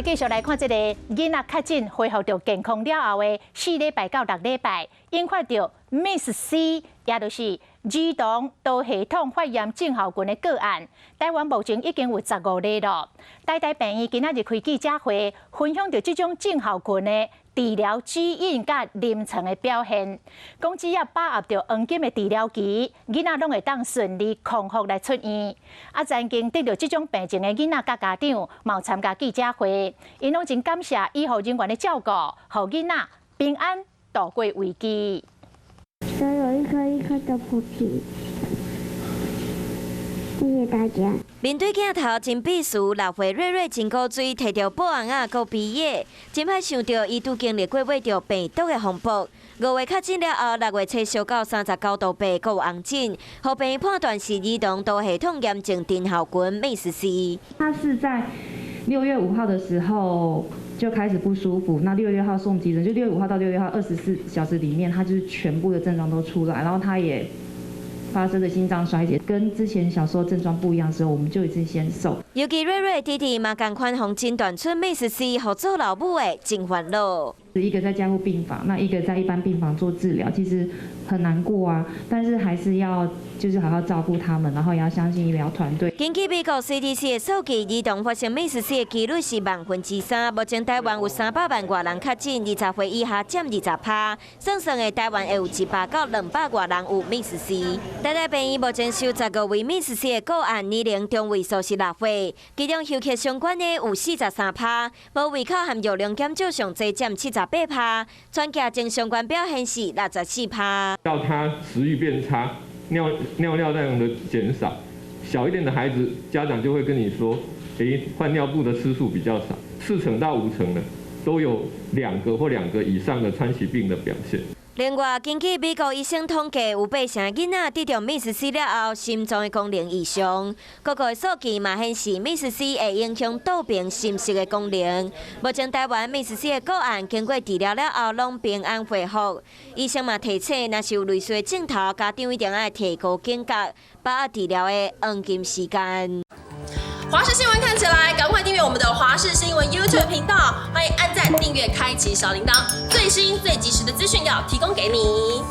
繼續來看這個囡仔確診恢復著健康了後的4禮拜到6禮拜，引發著 MIS-C，也就是兒童多系統發炎症候群的個案。台灣目前已經有15例囉。台大病院今仔日開記者會，分享著這種症候群的治療指引佮臨床的表現。講只要把握著黃金的治療期，囡仔攏會當順利康復來出院。啊，曾經得著這種病症的囡仔佮家長，嘛有參加記者會，𪜶攏真感謝醫護人員的照顧，予囡仔平安度過危機。都有一顆一顆的破皮。謝謝大家。面對鏡頭真鄙視，6歲瑞瑞真古錐，提著布尪仔閣鼻液，真歹想著伊拄經歷過秽著病毒的風暴。5月確診了後，6月初燒到39度8，閣有紅疹，予病院判斷是兒童多系統炎症症候群 MIS-C。他是在6月5號的時候就開始不舒服，那6月6號送急診，就6月5號到6月6號24小時裡面，他就是全部的症狀都出來，然後他也發生的心臟衰竭，跟之前小時候症狀不一樣的時候，我們就已經先送。尤其瑞瑞弟弟嘛仝款予診斷出 MIS-C，予做老母的真煩惱。一個在加護病房，那一個在一般病房做治療，其實很難過啊。但是還是要就是好好照顧他們，然後也要相信醫療團隊。根據美國 CDC 的數據，兒童發生 MIS-C 的幾率是3/萬。目前台灣有300萬外人確診，20歲以下佔20趴。算算的台灣會有100到200外人有 MIS-C。台大病院目前收15位 MIS-C 的個案，年齡中位數是6歲，其中休克相關的有43趴，無胃口和藥量減少上濟佔78趴，喘氣症相關表現是64趴。到他食慾變差，尿尿尿量的減少，小一點的孩子家長就會跟你說，欸，換尿布的次數比較少，4成到5成的都有兩個或兩個以上的川崎病的表現。另外，根據美國醫生統計，有八成囡仔得著 MIS-C 了後，心臟的功能異常。各國的數據嘛顯示，MIS-C 會影響肚爿心室的功能。目前台灣 MIS-C 的個案經過治療了後，攏平安恢復。醫生嘛提醒，若是有類似的症頭，家長一定愛提高警覺，把握治療的黃金時間。華視新聞看起來，趕快訂閱我們的華視新聞 YouTube 頻道，歡迎按讚、訂閱、開啟小鈴鐺，最新最及時的資訊要提供給你。